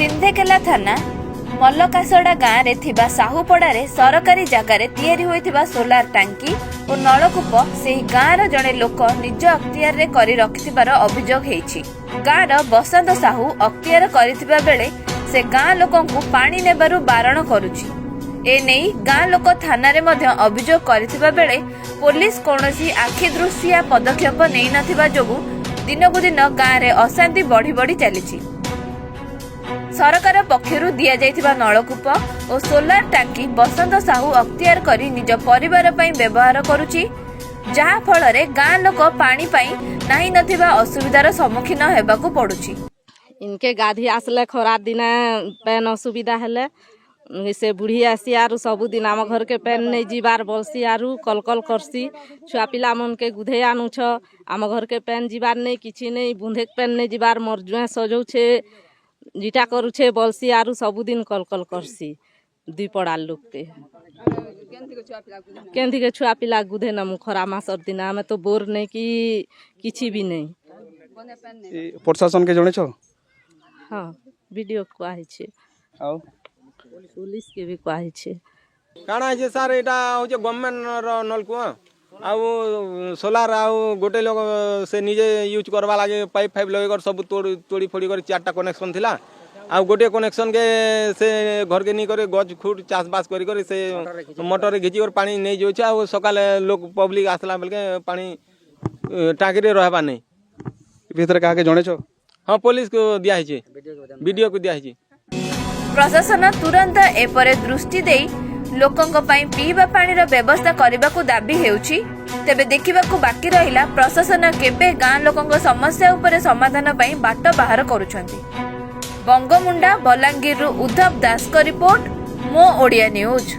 ସିନ୍ଧେକେଲା ଥାନା ମଲକାସଡା ଗାଁରେ ଥିବା ସାହୁପଡ଼ାରେ ସରକାରୀ ଜାଗାରେ ତିଆରି ହୋଇଥିବା ସୋଲାର ଟାଙ୍କି ଓ ନଳକୂପ ସେହି ଗାଁର ଜଣେ ଲୋକ ନିଜ ଅକ୍ତିଆରରେ କରି ରଖିଥିବାର ଅଭିଯୋଗ ହେଇଛି। ଗାଁର ବସନ୍ତ ସାହୁ ଅକ୍ତିଆର କରିଥିବା ବେଳେ ସେ ଗାଁ ଲୋକଙ୍କୁ ପାଣି ନେବାରୁ ବାରଣ କରୁଛି। ଏନେଇ ଗାଁ ଲୋକ ଥାନାରେ ମଧ୍ୟ ଅଭିଯୋଗ କରିଥିବା ବେଳେ ପୋଲିସ କୌଣସି ଆଖିଦୃଶିଆ ପଦକ୍ଷେପ ନେଇନଥିବା ଯୋଗୁଁ ଦିନକୁ ଦିନ ଗାଁରେ ଅଶାନ୍ତି ବଢି ବଢି ଚାଲିଛି। ସରକାର ପକ୍ଷରୁ ଦିଆଯାଇଥିବା ନଳକୂପ ଓ ସୋଲାର ଟାଙ୍କି ବସନ୍ତ ସାହୁ ଅକ୍ତିଆର କରି ନିଜ ପରିବାର ପାଇଁ ବ୍ୟବହାର କରୁଛି, ଯାହା ଫଳରେ ଗାଁ ଲୋକ ପାଣି ପାଇଁ ନାହିଁ ନଥିବା ଅସୁବିଧାର ସମ୍ମୁଖୀନ ହେବାକୁ ପଡୁଛି। ଇନକେ ଗାଧି ଆସିଲେ ଖରା ଦିନେ ପେନ୍ ଅସୁବିଧା ହେଲେ ସେ ବୁଢ଼ୀ ଆସି ଆରୁ ସବୁଦିନ ଆମ ଘରକେ ପେନ୍ ନେଇ ଯିବାର ବଲସି ଆରୁ କଲ କଲ କରସି। ଛୁଆ ପିଲା ମନକେ ଗୁଧେଇ ଆନୁଛ, ଆମ ଘରକେ ପେନ୍ ଯିବାର ନେଇ, କିଛି ନେଇ, ବୁନ୍ଧେ ପେନ୍ ନେଇ ଯିବାର, ମୋର୍ ଜୁଏଁ ସଜଉଛେ, ଜିଟା କରୁଛେ ବଲସି ଆରୁ ସବୁଦିନ କଲ କଲ କରସି ଦୁଇ ପଡ଼ାର ଲୋକକେ। କେନ୍ଥିକେ ଛୁଆ ପିଲା ଗୁଧେ ନମୁ ଖରା ମାସର ଦିନ? ଆମେ ତ ବୋର ନେଇ କି କିଛି ବି ନେଇ। ପ୍ରଶାସନକେ ଜଣେଇଛ? ହଁ, ବିଡିଓ କୁହା ହେଇଛେ। ଆଉ? ପୋଲିସକେ ବି କୁହା ହେଇଛେ। କାଣା ହେଇଛେ ସାର୍, ଏଇଟା ହଉଛେ ଗଭର୍ଣ୍ଣମେଣ୍ଟର ନଳକୂଅ ଆଉ ସୋଲାର। ଆଉ ଗୋଟେ ଲୋକ ସେ ନିଜେ ୟୁଜ୍ କରବା ଲାଗି ପାଇପ୍ ଫାଇପ୍ ଲଗେଇ କରି ସବୁ ତୋଡ଼ି ତୋଡ଼ି ଫୋଡ଼ି କରି ଚାରିଟା କନେକ୍ସନ୍ ଥିଲା। ଆଉ ଗୋଟିଏ କନେକ୍ସନ୍କେ ସେ ଘରକେ ନେଇ କରି ଗଛ ଖୁଟ୍ ଚାଷବାସ କରି କରି ସେ ମଟରରେ ଘିଚି କରି ପାଣି ନେଇଯାଉଛେ। ଆଉ ସକାଲେ ଲୋକ ପବ୍ଲିକ୍ ଆସିଲା ବେଲକେ ପାଣି ଟାଙ୍କିରେ ରହିବାର ନାହିଁ। ଭିତରେ କାହାକେ ଜଣେଇଛ? ହଁ, ପୋଲିସକୁ ଦିଆହେଇছে, ବିଡିଓକୁ ଦିଆହେଇଛି। ପ୍ରଶାସନ ତୁରନ୍ତ ଏପରେ ଦୃଷ୍ଟି ଦେଇ ଲୋକଙ୍କ ପାଇଁ ପିଇବା ପାଣିର ବ୍ୟବସ୍ଥା କରିବାକୁ ଦାବି ହେଉଛି। ତେବେ ଦେଖିବାକୁ ବାକି ରହିଲା, ପ୍ରଶାସନ କେବେ ଗାଁ ଲୋକଙ୍କ ସମସ୍ୟା ଉପରେ ସମାଧାନ ପାଇଁ ବାଟ ବାହାର କରୁଛନ୍ତି। ବଙ୍ଗୋମୁଣ୍ଡା, ବଲାଙ୍ଗୀରରୁ ଉଦ୍ଧବ ଦାସଙ୍କ ରିପୋର୍ଟ, ମୋ ଓଡ଼ିଆ ନ୍ୟୁଜ୍।